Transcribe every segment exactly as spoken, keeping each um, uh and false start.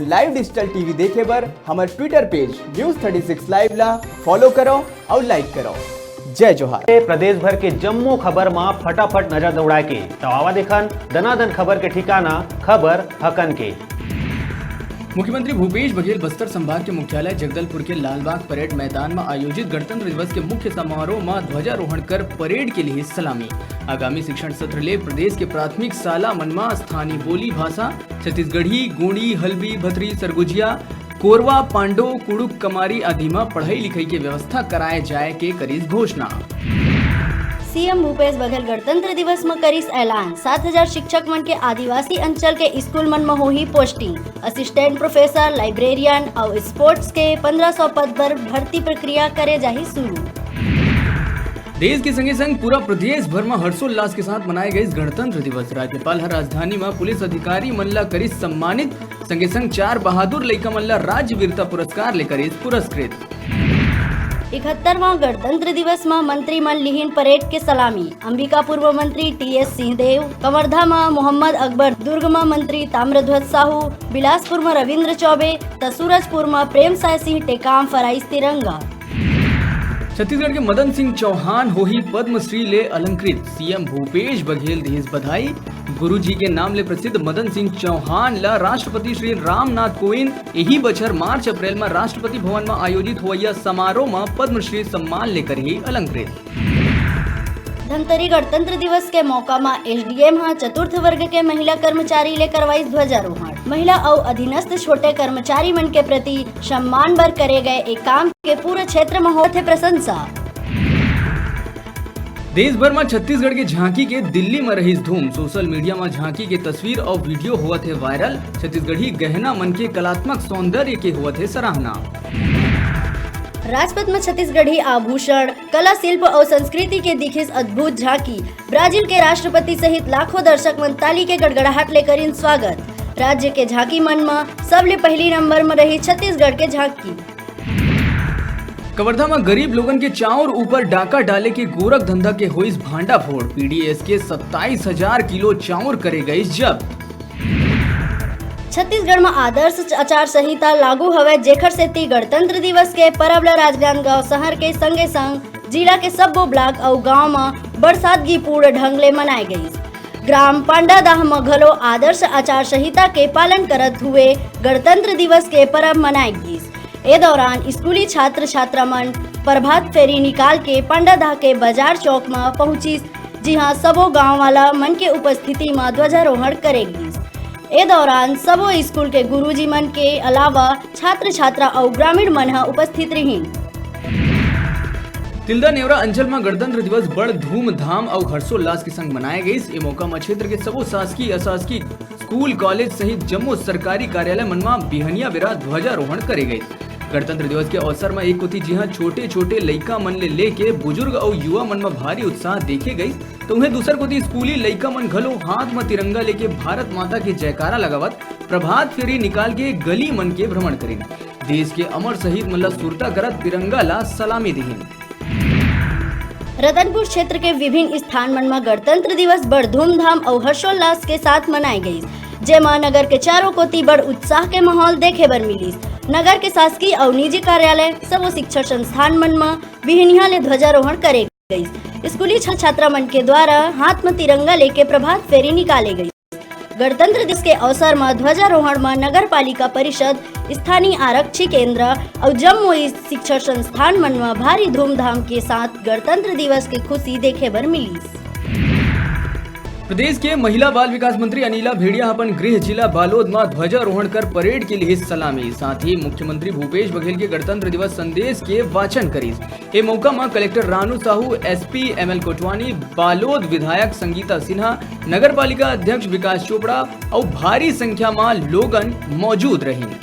Live digital T V देखे बर हमर Twitter page News thirty six Live ला follow करो अउ like करो। जय जोहार। प्रदेश भर के जम्मो खबर मा फटाफट नजर दौड़ाए के, तो आवा देखन दनादन खबर के ठिकाना, खबर हकन के। मुख्यमंत्री भूपेश बघेल बस्तर संभाग के मुख्यालय जगदलपुर के लालबाग परेड मैदान म आयोजित गणतंत्र दिवस के मुख्य समारोह म ध्वजारोहण कर परेड के लिए सलामी। आगामी शिक्षण सत्र ले प्रदेश के प्राथमिक शाला मन म स्थानीय बोली भाषा, छत्तीसगढ़ी, गोंडी, हल्बी, भतरी, सरगुजिया, कोरवा, पांडो, कुड़ुक, कमारी आदि म पढ़ई लिखई के व्यवस्था कराए जाए के करिस घोषणा। सीएम भूपेश बघेल गणतंत्र दिवस म करिस ऐलान, सात हजार शिक्षक मन के आदिवासी अंचल के स्कूल मन म होही पोस्टिंग, असिस्टेंट प्रोफेसर, लाइब्रेरियन अउ स्पोर्ट्स के पंद्रह सौ पद बर भर्ती प्रक्रिया करे जाही शुरू। देश के संगे संग पूरा प्रदेश भर म हर्षोल्लास के साथ मनाए गइस गणतंत्र दिवस। राज्यपाल ह राजधानी म पुलिस अधिकारी मन ला करिस सम्मानित, संगे संग चार बहादुर लइका मन ला राज्य वीरता पुरस्कार ले करिस पुरस्कृत। इकहत्तरवां गणतंत्र दिवस म मंत्री मन लिहिन परेड के सलामी। अंबिकापुर म मंत्री टीएस सिंहदेव, कवर्धा म मोहम्मद अकबर, दुर्ग म मंत्री ताम्रध्वज साहू, बिलासपुर म रविंद्र चौबे, त सूरजपुर म प्रेमसाय सिंह टेकाम फराइस तिरंगा। छत्तीसगढ़ के मदन सिंह चौहान होही पद्मश्री ले अलंकृत, सीएम भूपेश बघेल दिहिस बधाई। गुरुजी के नाम ले प्रसिद्ध मदन सिंह चौहान ला राष्ट्रपति श्री रामनाथ कोविंद एही बछर मार्च अप्रैल म राष्ट्रपति भवन म आयोजित होवइया समारोह म पद्मश्री सम्मान ले करही अलंकृत। धमतरी गणतंत्र दिवस के मौका म एसडीएम ह चतुर्थ वर्ग के महिला कर्मचारी ले करवाइस ध्वजारोहण। महिला अउ अधीनस्थ छोटे कर्मचारी मन के प्रति सम्मान बर करे गए ए काम के पूरा क्षेत्र म होथे प्रशंसा। देश भर म छत्तीसगढ़ के झांकी के दिल्ली म रहिस धूम। सोशल मीडिया म झांकी के तस्वीर अउ वीडियो होवत हे वायरल। छत्तीसगढ़ी गहना मन के कलात्मक सौंदर्य के होवत हे सराहना। राजपथ म छत्तीसगढ़ी आभूषण, कला, शिल्प अउ संस्कृति के दिखिस अद्भुत झांकी। ब्राजील के राष्ट्रपति सहित लाखों दर्शक मन ताली के गड़गड़ाहट ले करिन स्वागत। राज्य के झांकी मन म सबले पहिली नंबर म रही छत्तीसगढ़ के झांकी। कवर्धा म गरीब लोगन के चाउर ऊपर डाका डाले के गोरख धंधा के होइस भांडाफोड़। पीडीएस के सत्ताईस हजार किलो चाउर करे गइस जब्त। छत्तीसगढ़ म आदर्श आचार संहिता लागू हवय, जेखर सेती गणतंत्र दिवस के परब ल राजनांदगांव शहर के संगे संग जिला के सब्बो ब्लॉक अउ गांव म बरसातगीपूर्ण ढंग ले मनाए गइस। ग्राम पांडादाह म घलो आदर्श आचार संहिता के पालन करत हुए गणतंत्र दिवस के परब मनाए गइस। ए दौरान स्कूली छात्र छात्रा मन प्रभात फेरी निकाल के पांडादाह के बाजार चौक म पहुंचिस, जिहां सबो गांव वाला मन के उपस्थिति म ध्वजारोहण करे गइस। ए दौरान सबो स्कूल के गुरुजी मन के अलावा छात्र छात्रा अउ ग्रामीण मन ह उपस्थित रिहिन। तिल्दा नेवरा अंचल म गणतंत्र दिवस बड़ धूमधाम अउ हर्षोल्लास के संग मनाए गइस। ए मौका म क्षेत्र के सबो शासकीय, अशासकीय स्कूल, कॉलेज सहित जम्मो सरकारी कार्यालय मन म बिहनिया बेरा ध्वजारोहण करे गइस। गणतंत्र दिवस के अवसर म एक कोति जिहां छोटे-छोटे लइका मन ले लेके बुजुर्ग अउ युवा मन म भारी उत्साह देखे गइस, त उहें दूसर कोति स्कूली लइका मन घलो हाथ म तिरंगा लेके भारत माता के जयकारा लगावत प्रभात फेरी निकाल के गली मन के भ्रमण करिन। देश के अमर शहीद मन ला सुरता करत तिरंगा ला सलामी दिहिन। रतनपुर क्षेत्र के विभिन्न स्थान मन म गणतंत्र दिवस बड़ धूमधाम अउ हर्षोल्लास के साथ मनाए गइस, जेमा नगर के चारों कोति बड़ उत्साह के माहौल देखे बर मिलिस। नगर के शासकीय अउ निजी कार्यालय, सबो शिक्षण संस्थान मन म बिहनिया ले ध्वजारोहण करे गइस। स्कूली छात्र छात्रा मन के द्वारा हाथ म तिरंगा लेके प्रभात फेरी निकाले गइस। गणतंत्र दिवस के अवसर म ध्वजारोहण म नगर पालिका परिषद, स्थानीय आरक्षी केंद्र अउ जम्मो शिक्षण संस्थान मन म भारी धूमधाम के साथ गणतंत्र दिवस के खुशी देखे बर मिलिस। प्रदेश के महिला बाल विकास मंत्री अनिला भेड़िया अपन गृह जिला बालोद म ध्वजारोहण कर परेड के लिए सलामी। साथ ही मुख्यमंत्री भूपेश बघेल के गणतंत्र दिवस संदेश के वाचन करिस। ए मौका म collector Ranu Sahu, SP ML Kotwani, Balod विधायक संगीता सिन्हा, नगर पालिका अध्यक्ष विकास चोपड़ा अउ भारी संख्या म लोगन मौजूद रहिन।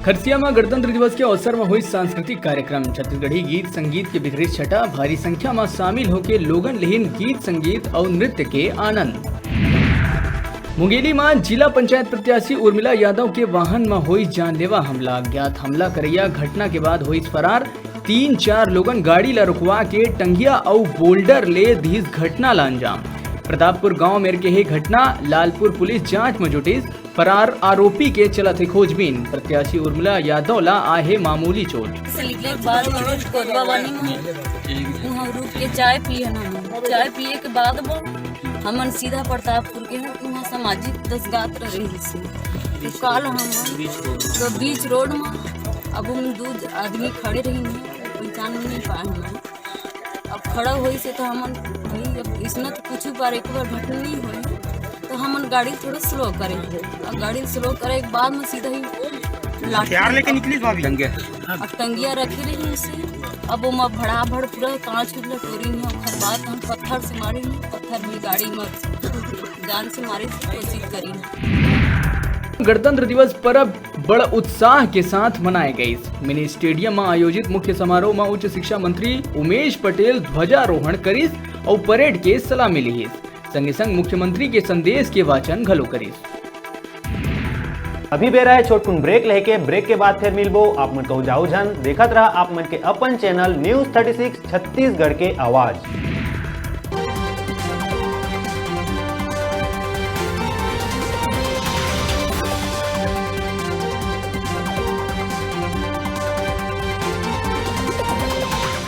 खरसिया म गणतंत्र दिवस के अवसर म होइस सांस्कृतिक कार्यक्रम। छत्तीसगढ़ी गीत संगीत के बिखरिस छटा, भारी संख्या म शामिल होके लोगन लेहिन गीत संगीत अउ नृत्य के आनंद। मुंगेली म जिला पंचायत प्रत्याशी उर्मिला यादव के वाहन म होइस जानलेवा हमला। अज्ञात हमला करैया घटना के बाद होइस फरार। तीन चार लोगन गाड़ी ला रुकवा के टंगिया अउ बोल्डर ले दिस घटना ला अंजाम। प्रतापपुर गांव मेर के हे घटना, लालपुर पुलिस जांच म जुटिस। फरार आरोपी के चलत हे खोजबीन, प्रत्याशी उर्मिला यादव ला आहे मामूली चोट। से निकले के बाद में कोरबा वाली में वहाँ रुक के चाय पिए ना हम। चाय पिए के बाद वो हमन सीधा प्रतापपुर के हैं, वहाँ सामाजिक दसगात्र रही से। तो कल हम तो बीच रोड में अब हम दू आदमी खड़े रही, पहचान नहीं पाए हमें। अब खड़ा होई से तो हमन भाई, अब इसने तो कुछ बार एक बार घटना नहीं हुई, तो हमन गाड़ी थोड़ा स्लो करे। और गाड़ी स्लो करे के बाद में सीधा ही लाठी हथियार लेके निकली भाभी। टंगिया। और टंगिया रखी रही उसे। अब वो मैं भड़ाभड़ पूरा कांच उठ टोरी में, ओकर बाद हम पत्थर से मारे नहीं, पत्थर भी गाड़ी में जान से मारे की कोशिश करी। गणतंत्र दिवस परब बड़ उत्साह के साथ मनाए गइस। मिनी स्टेडियम म आयोजित मुख्य समारोह म उच्च शिक्षा मंत्री उमेश पटेल ध्वजारोहण करिस अउ परेड के सलामी लिहिस। संगे संग मुख्यमंत्री के संदेश के वाचन घलो करिस। अभी बेरा है छोटकुन ब्रेक लेके, ब्रेक के बाद फिर मिलबो। आप मन कहू जाऊ झन, देखत रहा आप मन के अपन channel news thirty six Chhattisgarh के आवाज़।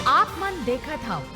आप मन देखत हव